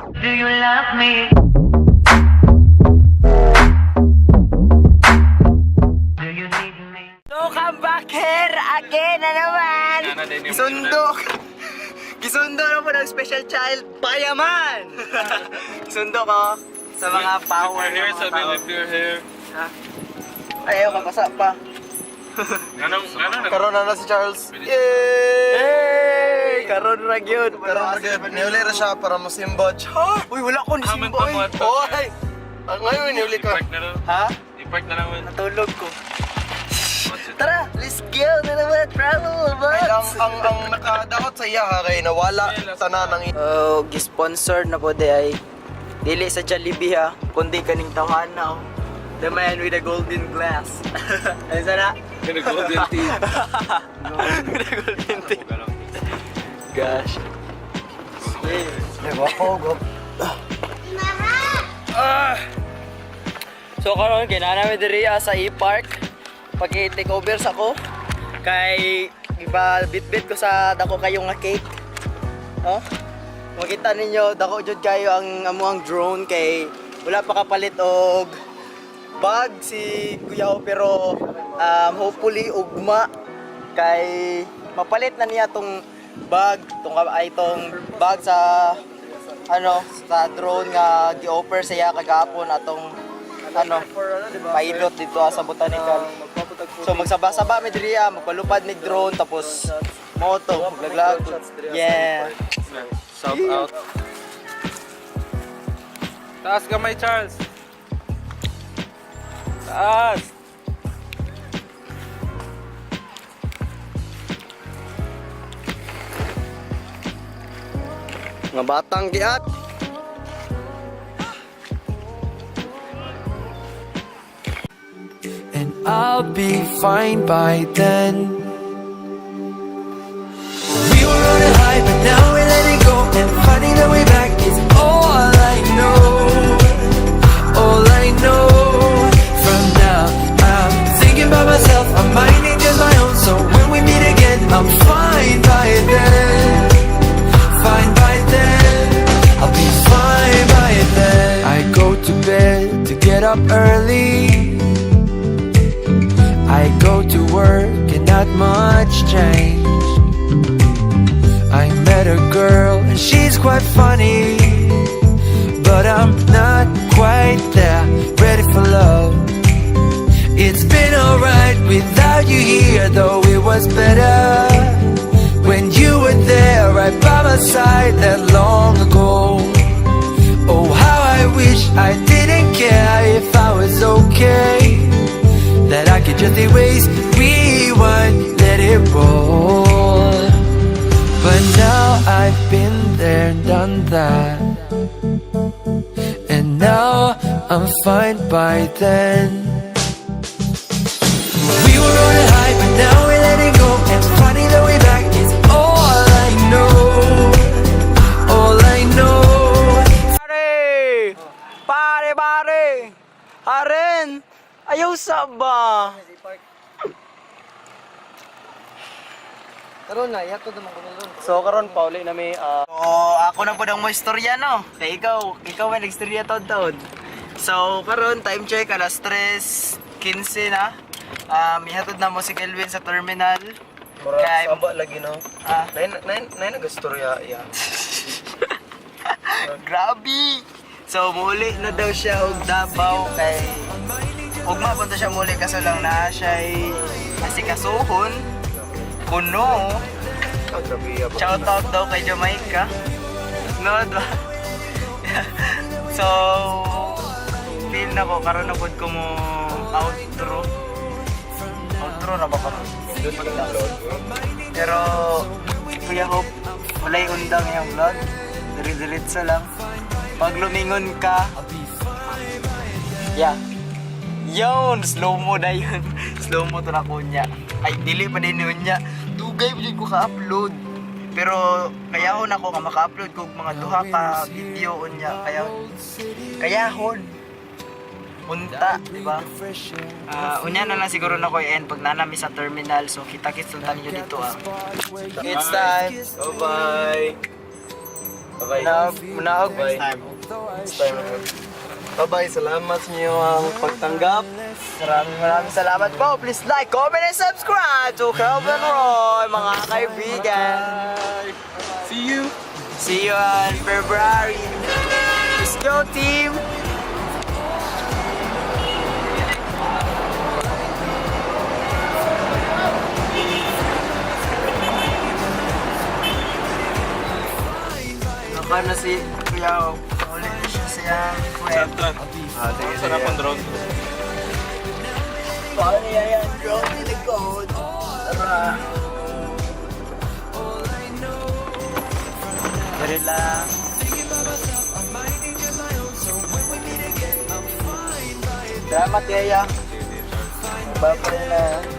Do you love me? Do you need me? So, come back here again na naman! Gisundo! Gisundo na po ng special child, Payaman! Gisundo ko sa mga power Your hair, ng mga sabi, tao. lift your hair. Ha? Ayaw, kabasa pa. Anong, ano, Karon na na si Charles. Yay! Karon ra gyud. Karon ra gyud. Niuli ra siya para mosimba. Char! Uy, wala ko ni Haman Simba pa oy. mo ato. Oy! Ang ngayon niuli ka. I-park na lang. Ha? I-park na lang. Natulog ko. Tara, let's go na naman. Travel Ay, box. ang nakadakot sa iya ha, kay nawala tanan ang Oh, gi-sponsor na po di ay dili sa Jollibee ha, kundi kaning tawhana oh. The man with the golden glass. Ay sana. The golden teeth. With the golden teeth. Gosh. Ah. So karon kailangan namin diri sa e-park. Pag-take over sa ko kay iba bit-bit ko sa dako kayo nga cake. No? Makita ninyo dako jud kayo ang amuang drone kay wala pa kapalit og bag si Kuya O, pero hopefully ugma kay mapalit na niya tong bag tong ay tong bag sa ano sa drone nga gi-offer sa iya kagahapon atong ano pilot dito sa botanical. So magsaba-saba mi diri magpalupad mig drone tapos moto maglaglag. Yeah. Shout out. Taas kamay, Charles. Taas. Mga batang giat. And I'll be fine by then. We were on a high, but now we're letting go, and finding the way back is all I know. All I know. From now, I'm thinking by myself, I'm minding just my own. So when we meet again, I'm fine by then. Fine by then. I'll be fine by then. I go to bed to get up early. I go to work and not much changed. I met a girl and she's quite funny, but I'm not quite there, ready for love. It's been alright without you here, though it was better when you were there right by my side that long ago. Oh, how I wish I didn't care if I was okay, that I could just erase, rewind, let it roll. But now I've been there and done that, and now I'm fine by then. We were on a high, but now we're letting go, and finding the way back is all I know. All I know. Pare! Pare, pare! Haren! Ayaw sa ba? Karon na, ihatod naman ko ron. So karon pauli na may So ako na po ang mo istorya no. Kay ikaw may nagstorya taon-taon. So karon time check alas 3:15 na. Ihatod na mo si Kelvin sa terminal. Mura Kay saba lagi no. Ah. Nain nain nain nagastorya iya. Grabe. So muli na daw siya og Davao kay ugma punta siya muli kaso lang naa siya asikasuhon kuno. Ah, grabe iya ba. Shout out daw kay Jamaica. No, diba? So, feel na ko, karon na pod ko mo outro. Outro na ba karon? Pero, Kuya Hope, walay undang iyang vlog. Dire-diretso lang. Pag lumingon ka, yeah. Yun, slow mo na yun. Slow mo to na kunya. Ay, dili pa din yun niya. Dugay pa ko ka-upload. Pero kaya hon ako nga maka-upload ko og mga duha ka video unya. Kaya kaya hon. Unta, di ba? Unya na lang siguro na ko i-end pag nanami sa terminal. So kita-kits lang tayo dito ah. It's time. Bye-bye. Bye-bye. Munaog, munaog. Next time. Next time. Bye-bye. Salamat sa inyo ang pagtanggap. Maraming maraming salamat po. Please like, comment, and subscribe to Kelvin Roy, mga kaibigan. See you. See you on February. Let's go, team! Naka na si Kuya. Ulit na siya siya. Santa. Ah, sige, Saan sige. ang drone? Paano yan yan? Drone in the gold. Tara. Dari lang. Salamat, Yaya. Bye na.